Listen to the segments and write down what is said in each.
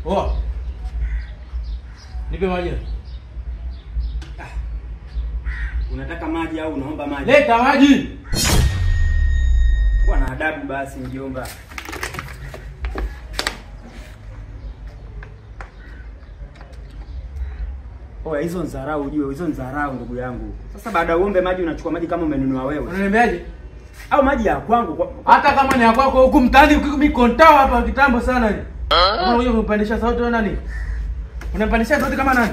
Oh. Nipe maji. Unataka maji au unaomba maji? Leta maji. Kuwa na adabu basi mjomba. Oya, hizo nzarau ujue, hizo nzarau ndugu yangu. Sasa baada uombe maji unachukua maji kama umenunua wewe. Unaniambiaje? Au maji ya kwangu kwa... Hata kama ni ya kwako huku mtaani mimi kontao hapa kitambo sana ni. Unakuja kunipandisha sauti wewe nani? Unanipandisha sauti kama nani?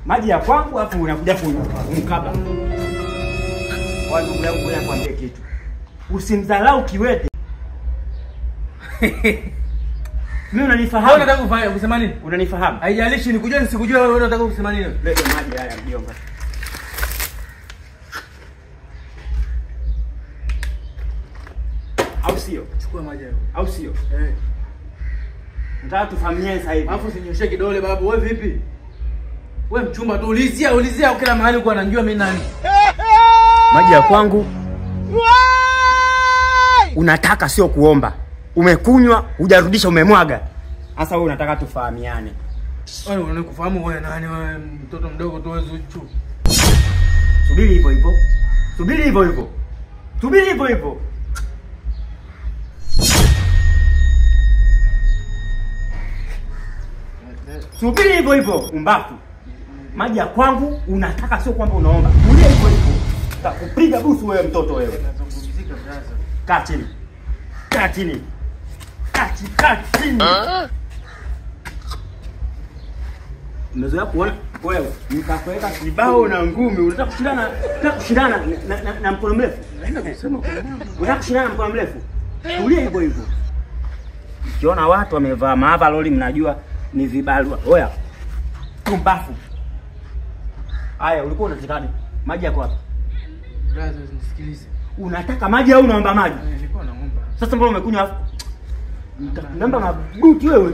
Maji ya kwangu afu unakuja kunikaba. Wewe ndugu yangu ngoja nikwambie kitu. Usimdharau kiwete. Mimi unanifahamu. Wewe unataka kufanya kusema nini? Unanifahamu. Haijalishi nikujue nisikujue wewe unataka kusema nini? Leta maji haya mjomba. Au sio? Chukua maji hayo. Au sio? Eh. Nataka tufahamiane sasa hivi. Alafu usinyoshe kidole babu, wewe vipi? Wewe mchumba tu ulizia ulizia kila mahali uko anajua mimi nani. Maji ya kwangu. Unataka sio kuomba. Umekunywa, hujarudisha, umemwaga. Sasa wewe unataka tufahamiane. Wewe unakufahamu wewe nani wewe mtoto mdogo tu wewe Zuchu. Subiri hivyo hivyo. Subiri hivyo hivyo. Subiri hivyo hivyo. Subiri hivyo hivyo, umbafu. Maji ya kwangu unataka sio kwamba unaomba. Tulia hivyo hivyo. Nitakupiga busu wewe mtoto wewe. Nazungumzika brother. Kaa chini. Kaa chini. Kaa chini. Umezoea kuona wewe nikakuweka kibao na ngumi, unataka kushindana, unataka kushindana na mkono mrefu. Naenda kusema kwa nani? Unataka kushindana na mkono mrefu. Tulia hivyo hivyo. Ukiona watu wamevaa maavaloli mnajua ni vibarua. Oya. Tumbafu. Haya, ulikuwa unataka maji yako wapi? Brother, nisikilize. Unataka maji au unaomba maji? Nilikuwa naomba. Sasa mbona umekunywa afu? Namba mabuti wewe.